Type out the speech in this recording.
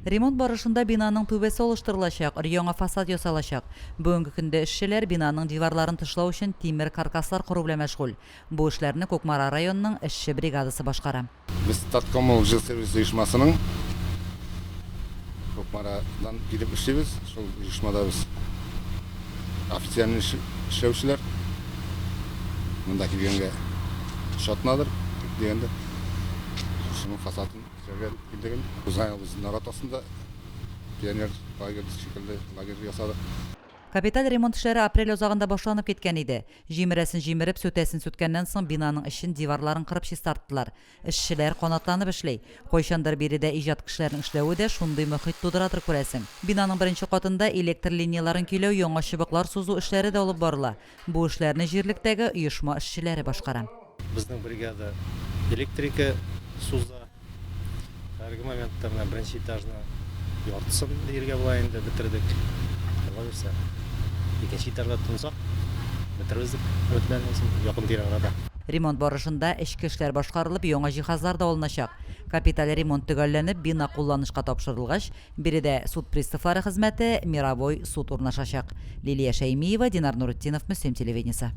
Ремонт барышында бинаның түбәсе алыштырылачак, өр-яңа фасад ясалачак. Бүгенге көндә эшчеләр бинаның диварларын тышлау өчен тимер каркаслар кору белән мәшгуль. Бу эшләрне Кукмара районының эшче бригадасы башкара. Без Таткоммуналжилсервис оешмасының Кукмарадан килеп эшлибез. Шул оешмада без официальный эшләүчеләр. Монда килгәнгә өч атнадыр дигәндә. Шуның фасадын Эшләргә килдек инде. Узган ел без нарат астында пионер лагерь шикелле лагерь ясадык. Капиталь ремонт эшләре апрель азагында башланып киткән иде. Җимерәсен җимереп, сүтәсен сүткәннән соң бинаның эчен, диварларын кырып чистарттылар. Эшчеләр канатланып эшли. Кайчандыр биредә иҗат кешеләренең эшләве дә шундый мохит тудырадыр, күрәсең. Бинаның беренче катында электр линияләрен көйләү, яңа чыбыклар сузу эшләре дә алып барыла. Бу эшләрне җирлектәге оешма эшчеләре башкара. Безнең бригада электрика суза. Хәзерге моментта менә беренче этажны яртысын диергә була инде бетердек. Алла бирсә, икенче этажга тотынсак, бетербез дип өметләнәбез инде якын тирә арада. Ремонт барышында эчке эшләр башкарылып, яңа җиһазлар да алыначак. Капиталь ремонт төгәлләнеп, бина кулланышка тапшырылгач, биредә суд приставлары хезмәте, мировой суд урнашачак. Лилия Шәймиева, Динар Нуретдинов, Мөслим телевидениесе.